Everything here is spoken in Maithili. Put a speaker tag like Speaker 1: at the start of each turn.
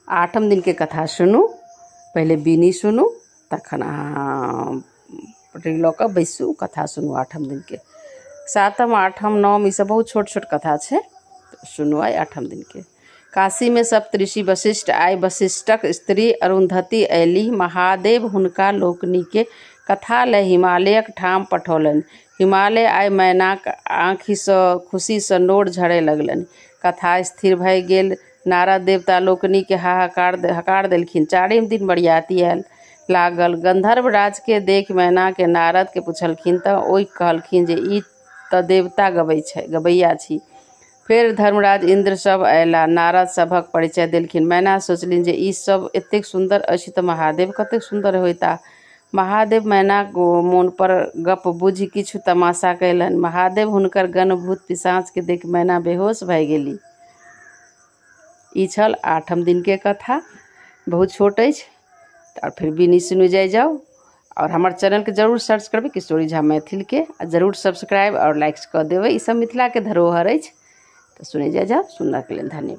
Speaker 1: आठम दिनके कथा सुनू। पहिले बीनी सुनू, तखन अहाँ पटरी लऽ कऽ बैसू, कथा सुनू आठम दिनके। सातम, आठम, नवम ईसभ बहुत छोट छोट कथा छै। सुनू आइ आठम दिनके। काशीमे सप्तऋषि वशिष्ठ आइ वशिष्ठक स्त्री अरुन्धती अयलीह। महादेव हुनका लोकनिकेँ कथा लए हिमालयक ठाम पठौलनि। हिमालय आइ मैनाक आँखिसँ खुशीसँ नोर झरय लगलनि। कथा स्थिर भए गेल। नारद देवता लोकनिकेँ हाहाकार हकार देलखिन। चारिम दिन बरियाती आयल लागल। गंधर्व राजकेँ देखि मैनाके नारदके पुछलखिन तऽ ओ कहलखिन जे ई तऽ देवता गबै छै, गबैया छी। फेर धर्मराज इन्द्र सभ अयलाह। नारद सभक परिचय देलखिन। मैना सोचलनि जे ई सभ एतेक सुन्दर अछि तऽ महादेव कतेक सुन्दर होयताह। महादेव मैनाक मोनपर गप्प बुझि किछु तमाशा कयलनि। महादेव हुनकर गण भूत पिशाचके देखि मैना बेहोश भए गेली। ई छल आठम दिनके कथा। बहुत छोट अछि। आओर फेर बीनी सुनू जाइ जाउ। आओर हमर चैनलके जरूर सर्च करबै किशोरी झा मैथिलके, आ जरूर सब्सक्राइब आओर लाइक्स कऽ देबै। ई सब मिथिलाके धरोहर अछि। तऽ सुनै जाइ जाउ। सुनलाके लेल धन्यवाद।